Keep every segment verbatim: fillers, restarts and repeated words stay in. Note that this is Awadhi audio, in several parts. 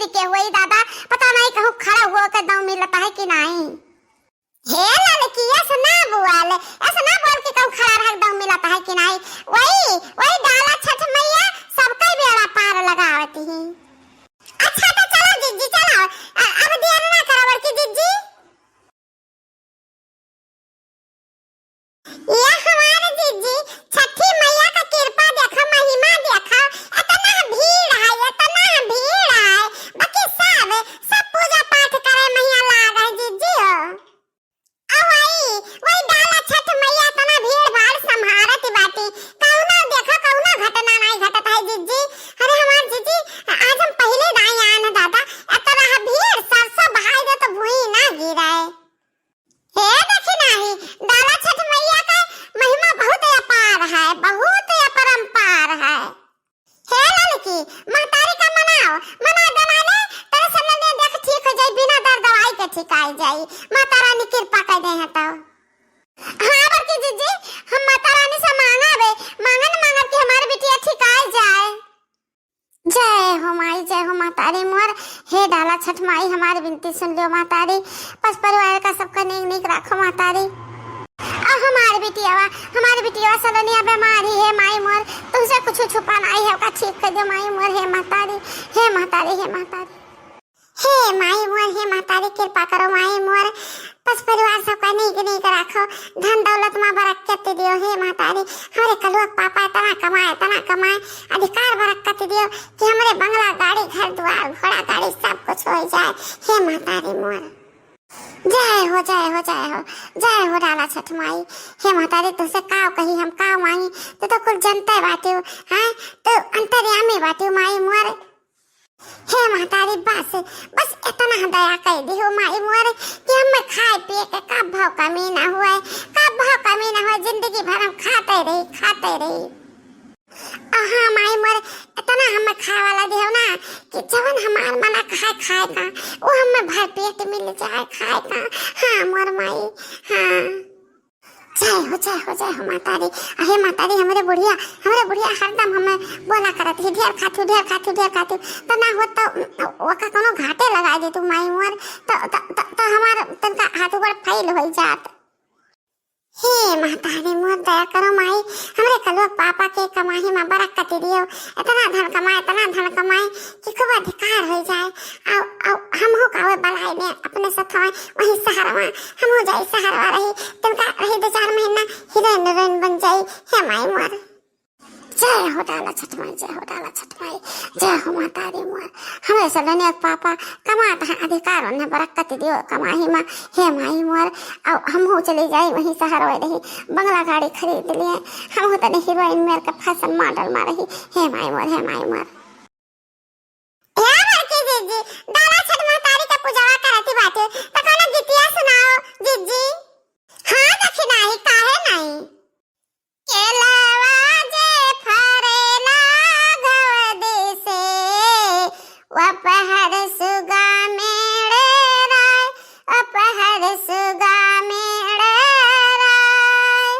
के होई दादा, पता नहीं कहूँ खड़ा हुआ के दम मिलता है कि नहीं। हे ललकी, ऐसे ना बोल, ऐसे ना बोल कि कहूँ खड़ा रह के दम मिलता है कि नहीं। वही, वही डाला छठ मैया सबका बेड़ा पार लगावती है। अच्छा तो चलो जिज्जी, चलो, अ-, अब देर ना करो बड़की जिज्जी। ये हमारे जिज्जी, छठी मैया का कृपा देखो, महिमा देखो, इतना भीड़ है, इतना भीड़ है, बाकी सब, सब पूजा पाठ करे मैया लाग है जिज्जी हो। आ वही, वही डाला छठ मैया इतना भीड़ भाड़ संभारत बाटी, कौनो देखो कौनो घटना नहीं घटत है जिज्जी। अरे हमार जिज्जी, आज हम पहले दाई आन दादा, इतना भीड़ सरसों बहाई दे तो भुई ना गिरे। हे देखी नाही, डाला छठ मैया का महिमा बहुत अपार है, बहुत अपरंपार है। हे ललकी, महतारी का मनाओ, मना दे माले, तेरे सल्लल्लाहु देख ठीक हो जाई, बिना दर दवाई के ठीक आई जाई। माता रानी कृपा कर दे हैं तो। हाँ बड़की जिज्जी, हम माता रानी से मांगा बे, मांगन मांगन कि हमारे बिटिया ठीक आई जाए। जय हो माई, जय हो महतारी मोर। हे डाला छठ माई, हमारी विनती सुन लियो महतारी। पस परिवार का सबका नीक नीक राखो महतारी। और हमारी बिटियावा, हमारी बिटियावा सलोनिया बीमारी है माई मोर, तुमसे कुछ छुपा नहीं है, ओका ठीक कर दियो माई मोर। हे महतारी, हे महतारी, हे महतारी। हे माई मोर, हे महतारी, कृपा करो माई मोर, पस परिवार सबका नीक नीक राखो, धन दौलत मा बरकत दियो। हे महतारी, हमरे कलुआ के पापा इतना कमाए, इतना कमाए, अधिकार बरकत दियो कि हमरे बंगला, गाड़ी, घर दुआर, घोड़ा गाड़ी सब कुछ हो जाए। हे महतारी मोर, जय हो, जय हो, जय हो, जय हो डाला छठ माई। हे महतारी, तुझसे का कही हम, का मांगी, तू तो कुल जनते बाटियो, हैं, तू अंतर्यामी बाटियो माई मोर। हे महतारी, बस, बस इतना दया कर दिहो माई मोर कि हमें खाए पिए के कब्बो कमी ना हुए, कब्बो कमी ना हुए, जिंदगी भर हम खाते रही, खाते रही। आ हाँ माई मोर, इतना हमें खाए वाला दिहो ना कि जवन हमार मना खाए, खाए का, वो हमें भर पेट मिल जाए खाए का। हाँ मोर माई, हाँ। जय हो, जय हो, जय हो माता रे। अहे माता रे, हमरे बुढ़िया, हमरे बुढ़िया हरदम हमें बोला करत ही, "ढेर खाथू, ढेर खाथू, ढेर खाथू।" त ना हो त ओका कोनो घाटे लगाई दे तू माई मोर, त, त, त, त हमार तनका हाथ गोड़ फैल होई जात। हे माता रे मोर, दया करो माई, हमरे कलुआ पापा के कमाई मा बरकत दियो, इतना धन कमाए, इतना धन कमाए कि खूब अधिकार होई जाए। आउ, आउ, हमहू का वे बलाई में अपने सथवा वही शहरवा, हमहू जाई शहरवा रही, तनका रही दो चार महीना, हीरोइन हीरोइन बन जाई। हे माई मोर, जय हो डाला छठ माई, जय हो डाला छठ माई, जय हो माता रे मोर। हमरे सलोनिया के पापा कमात हैं, अधिकार उन्हें बरकत दियो कमाई मा। हे माई मोर, अब हमहू चली जाई वही शहरवा रही, बंगला गाड़ी खरीद लिए, हमहू तनी हीरोइन मेर के फैशन मॉडल मा रही। हे माई मोर, हे माई मोर। हे बड़की जिज्जी, डाला छठ महतारी के पूजवा करती बाटे, त कोनो गीतिया सुनाओ जिज्जी। हाँ दखिनाही, काहे नहीं? केलवा जे फरेला घवद से, वपहर सुगा मेड़े राय, वपहर सुगा मेड़े राय।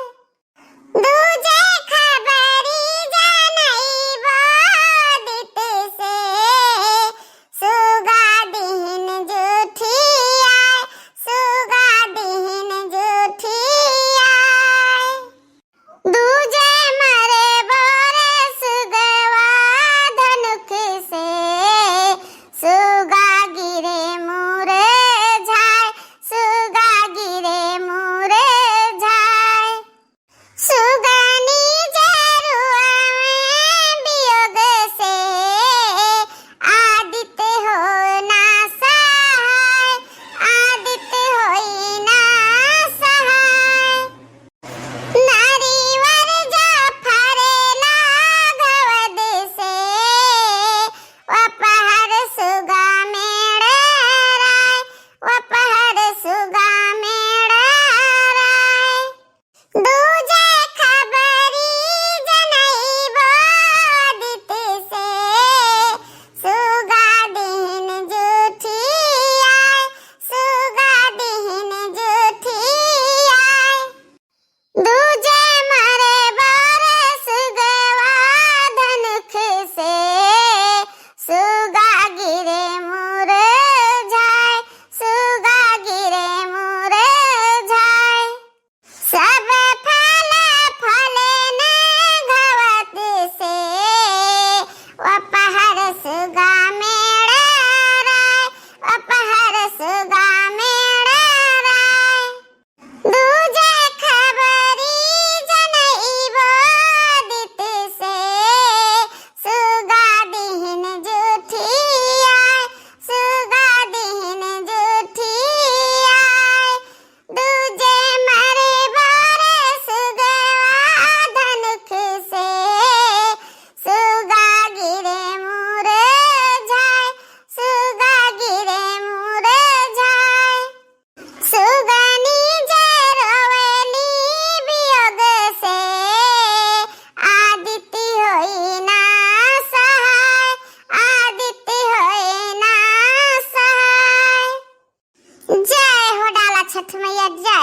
दूजे खबरी जनई बोदित से, सुगा दिहिन जुठियाय, सुगा दिहिन जुठियाय। दूजे मरे बोरे सुगवा धनुख से, सुगा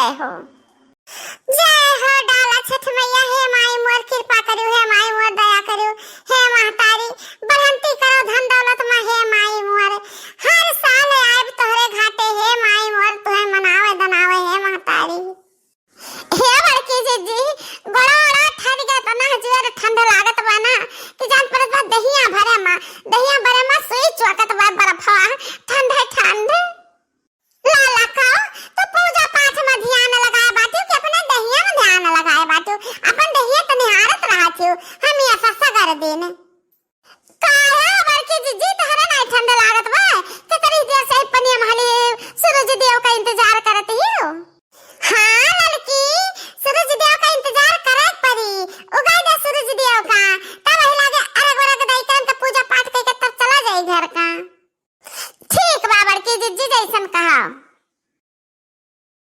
जय हो। जय हो डाला छठ मैया, हे माई मोर कृपा करियो, हे माई मोर दया करियो, हे महतारी बढ़ंती करो धन दौलत मा, हे माई मोर हर साल आयब तोहरे घाटे, हे माई मोर तुहे मनावे दनावे, हे महतारी। हे बड़की जिज्जी, गोड़ा ओड़ा ठर गया, तना जोर ठंड लागत बा ना, कि जान पड़त बा दहिया भरे मा, दहिया भरे मा सुई चुअकत बा बर्फवा, ठंड है ठंड। लाला का, तू पूजा पाठ मा ध्यान लगाए बाटियो कि अपने दहिया मा ध्यान लगाए बाटियो? अपन दहिया तो निहारत रहतियो, हम ये ससा कर देने।